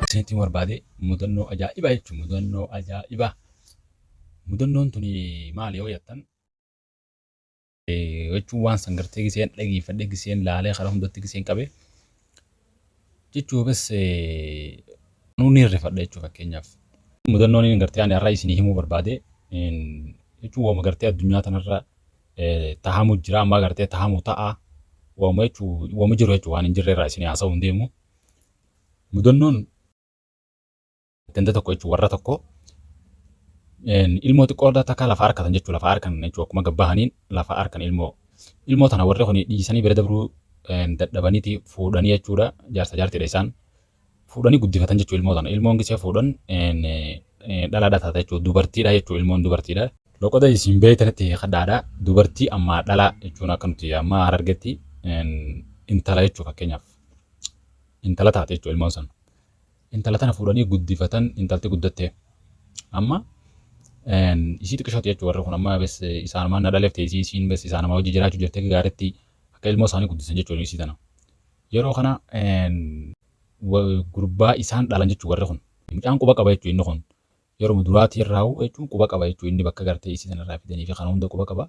Isinitti himuu barbaade mudannoo ajaa'ibaa jechuun mudannoo ajaa'ibaa. Mudannoon tuni maali yoo jettan jechuun waan san gartee giseen dhageeffadhe giseen laalee karaa hundatti giseen qabe jechuu bes anuu ni rifadha jechuu fakkeenyaaf. Mudannoon inni gartee ani har'a isinii himuu barbaade jechuun waama gartee addunyaa tanarra tahamu jira ammaa gartee tahamu ta'a waama jechuu waama jiru jechuu waan hin jirre irraa isinii haasa'uu hin deemu. Mudannoon ganda tokko jechuun warra tokko ilmoo xiqqoo takka lafa harkatan jechuun lafa harkan jechuun akkuma gabbahaniin lafa harkan ilmoo. Ilmoo tana warri kun dhiisanii bira dabruu dadhabaniiti fuudhanii jechuudha jaarsa jaartiidha isaan fuudhanii guddifatan jechuudha ilmoo tana. Ilmoon gisee fuudhan dhalaadha taata jechuudha dubartiidha jechuudha ilmoon dubartiidha. Loqoda isin beeytanitti hiikadhaadha dubartii ammaa dhalaa jechuun akka nuti amma Harargetti intala jechuudha fakkeenyaaf intala taate jechuudha ilmoon san. Intala tana fuudhanii guddifatan intalti guddatte. Amma isii xiqqishooti jechuudha warri kun amma bes isaanumaan na dhaleef ta'e isii isiin bes isaanumaa hojii jiraachuu jirti akka gaariitti akka ilmoo isaanii guddisan jechuudha isii tana. Yeroo kana gurbaa isaan dhalan jechuudha warri kun. Mucaan quba qaba jechuudha inni kun. Yeroo duraatii irraa jechuun quba qaba jechuudha inni bakka gartee isii tana irraa fidanii fi kana hunda quba qaba.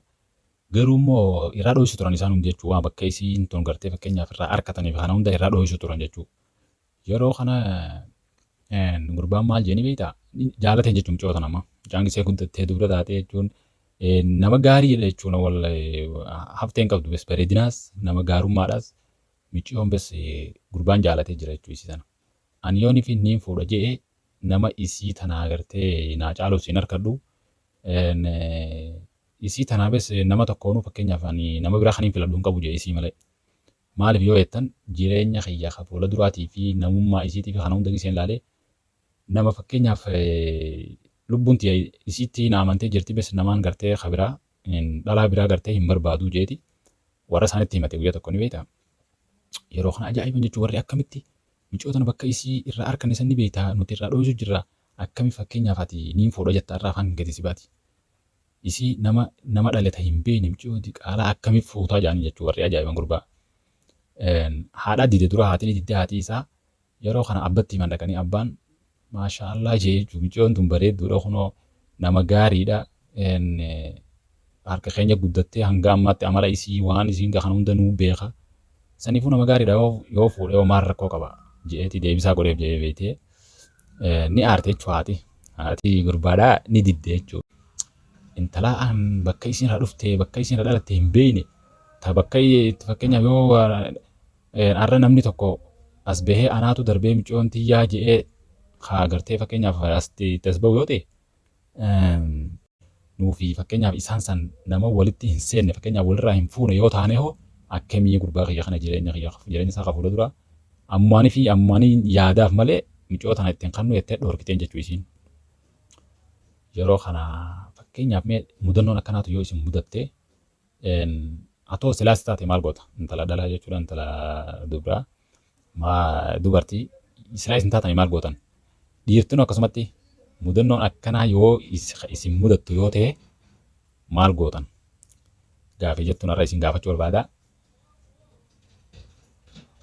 Garuu immoo irraa dho'isu turan isaan hundi jechuudha waan bakka isiin tun gartee fakkeenyaaf irraa harkatanii fi kana hunda irraa dho'isu turan jechuudha. Yeroo kana gurbaan maal jedhanii beektaa? Jaalateen jechuun mucoo tana amma. Mucaan gisee guddattee dubra taatee jechuun nama gaariidha jechuun wal hafteen qabdu bes bareedinaas nama gaarummaadhaas miciyoon bes gurbaan jaalatee jira jechuu isii tana. Ani yoon fi niin fuudha je'e nama isii tanaa gartee naa caalu siin harkadhu isii tanaa bes nama tokkoonuu fakkeenyaaf ani nama biraa kaniin filadhu hin qabu je'e isii malee. Maaliif yoo jettan jireenya kiyya ka fuula duraatii fi namummaa isiitii fi kana hunda giseen laalee nama fakkeenyaaf lubbuun tiyya isiitti na amantee jirti bes namaan gartee ka biraa dhalaa biraa gartee hin barbaaduu jeeti warra isaanitti himate guyyaa tokko ni beektaa. Yeroo kana ajaa'iban jechuun warri akkamitti micoo tana bakka isii irraa arkanne san ni beektaa nuti irraa dho'isu jirra akkami fakkeenyaaf ati niin fuudha jetta irraa afaan gadi si baati. Isii nama nama dhale ta hin beekne miciyoo diqaalaa akkami fuutaa jedhanii jechuu warri ajaa'iban gurbaa. Haadhaa dide dura haati ni didde haati isaa yeroo kana abbatti himan dhaqanii abbaan maashaa Allah jee jechuu miciyoon tun bareedduudha kunoo nama gaariidha harka keenya guddattee hanga ammaatti amala isii waan isiin kana hunda nuu beeka. Saniifuu nama gaariidha yoo fuudhe yoo maal rakkoo qaba je'eeti deebisaa godheef je'ee beektee ni aarte jechuu haati. Haati gurbaadhaa ni didde jechuu. Intala an bakka isiin irraa dhufte bakka isiin irraa dhalatte hin beekne ta bakka itti fakkeenyaaf yoo har'a namni tokko as bahee anaatu darbee micoon tiyyaa je'ee haa gartee fakkeenyaaf as itti as bahu yoo ta'e nuufi fakkeenyaaf isaan san nama walitti hin seenne fakkeenyaaf walirraa hin fuune yoo taane hoo akkamii gurbaa kiyya kana jireenya kiyya jireenya isaa ka fuula duraa ammaanii fi ammaanii yaadaaf malee micoo tana ittiin kannu jettee dhoorkiteen jechuu isiin. Yeroo kana fakkeenyaaf mee mudannoon akkanaatu yoo isin mudatte atoo silaas taate maal goota intala dhalaa jechuudha intala dubraa maa dubartii silaa isin taatanii maal gootan dhiirtinu akkasumatti mudannoon akkanaa yoo isin mudattu yoo ta'e maal gootan gaafii jettuun har'a isin gaafachuu barbaada.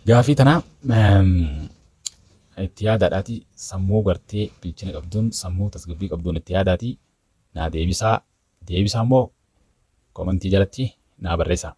Gaafii tana itti yaadaadhaati sammuu gartee bilchina qabduun sammuu tasgabbii qabduun itti yaadaati naa deebisaa deebisaa immoo komantii jalatti naa barreessaa.